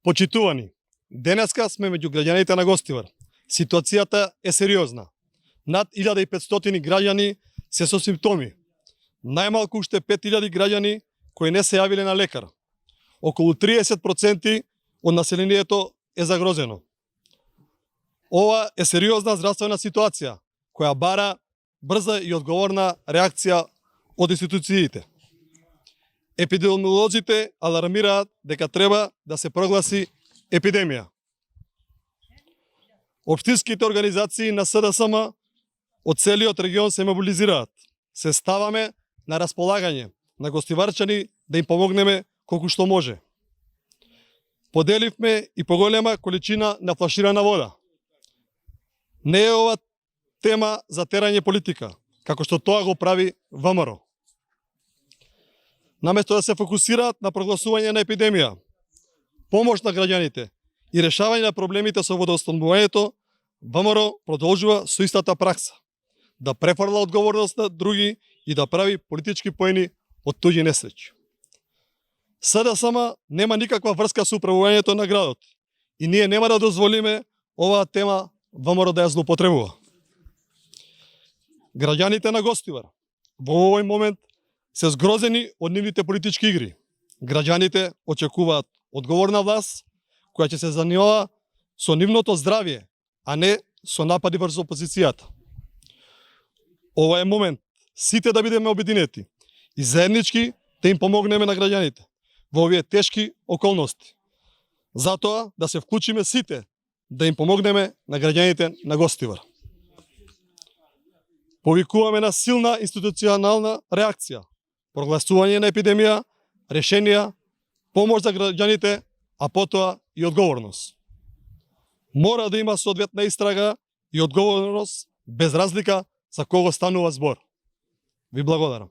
Почитувани, денеска сме меѓу граѓаните на Гостивар. Ситуацијата е сериозна. Над 1500 граѓани се со симптоми. Најмалку уште 5000 граѓани кои не се јавиле на лекар. Околу 30% од населението е загрозено. Ова е сериозна здравствена ситуација која бара брза и одговорна реакција од институциите. Епидемиолозите алармираат дека треба да се прогласи епидемија. Општинските организации на СДСМ од целиот регион се мобилизираат. Се ставаме на располагање на гостиварчани да им помогнеме колку што може. Поделивме и поголема количина на флаширана вода. Не е ова тема за терање политика, како што тоа го прави ВМРО. Наместо да се фокусираат на прогласување на епидемија, помош на граѓаните и решавање на проблемите со водоснабдувањето, ВМРО продолжува со истата пракса, да префрла одговорност на други и да прави политички поени од туѓи несреќи. СДСМ нема никаква врска со управувањето на градот и ние нема да дозволиме оваа тема ВМРО да ја злоупотребува. Граѓаните на Гостивар во овој момент се згрозени од нивните политички игри. Граѓаните очекуваат одговорна власт која ќе се занимава со нивното здравје, а не со напади врз опозицијата. Ова е момент сите да бидеме обединети и заеднички да им помогнеме на граѓаните во овие тешки околности. Затоа да се вклучиме сите да им помогнеме на граѓаните на Гостивар. Повикуваме на силна институционална реакција, прогласување на епидемија, решенија, помош за граѓаните, а потоа и одговорност. Мора да има соодветна истрага и одговорност без разлика за кого станува збор. Ви благодарам.